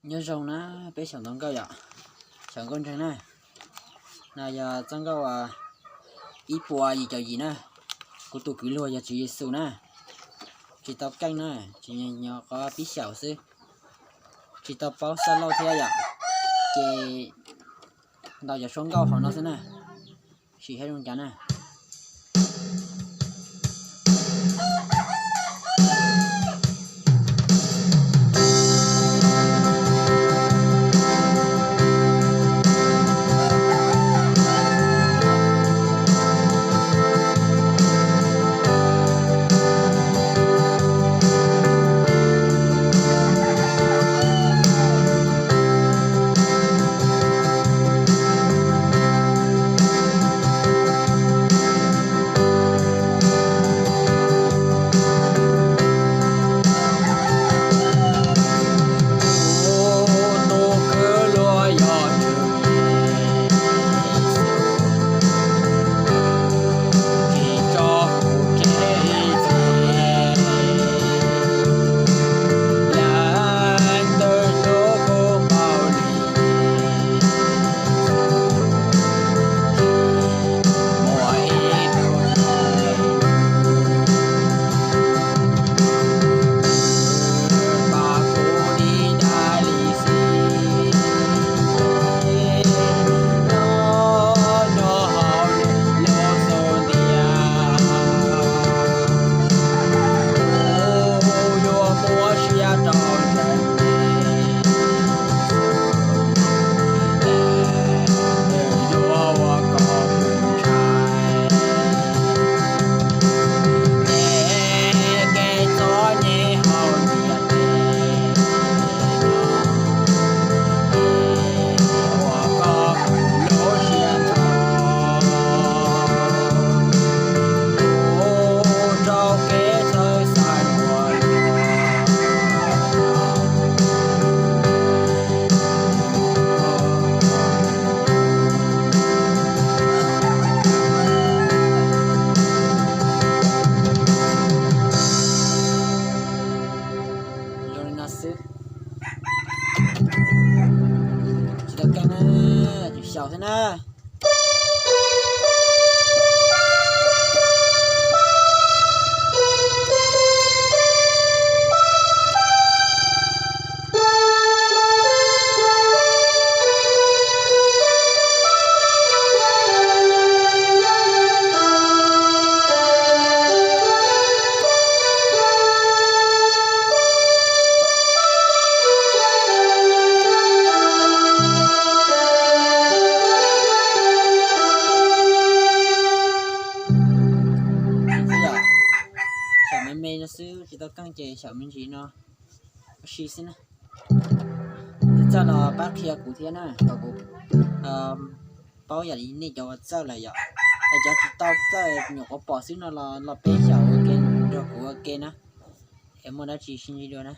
Nyob zoo na peb xyaum ntawv nkauj yom, xyaum nkauj ntseeg na. No yog txoj nkauj ib puas yim caum yim na. Kuv tus kwv luag yog Tswv Yexus na. Tsis tau keej na, tsis nyob qhov pib xyaum xwb. Tsis tau paub xab lauj thiab yom, ces ntaus cov suab nkauj hauv no xwb na. Sim saib zoo cas na. Zoo li no xwb. Tsis tau keej na, tsis xyaum xwb na. Xyaum me me no xwb, tsis tau keej ces xyaum me ntsis no ua si xwb na. Txawj los pab qhia kuv thiab na, kom kuv paub yam li nej cov uas txawj lawm yom. Es cov tsis tau txawj nyuam qhuav pom xwb no los peb xyaum ua ke nrog kuv ua ke na. Es muaj dab tsi sib ntsib dua na.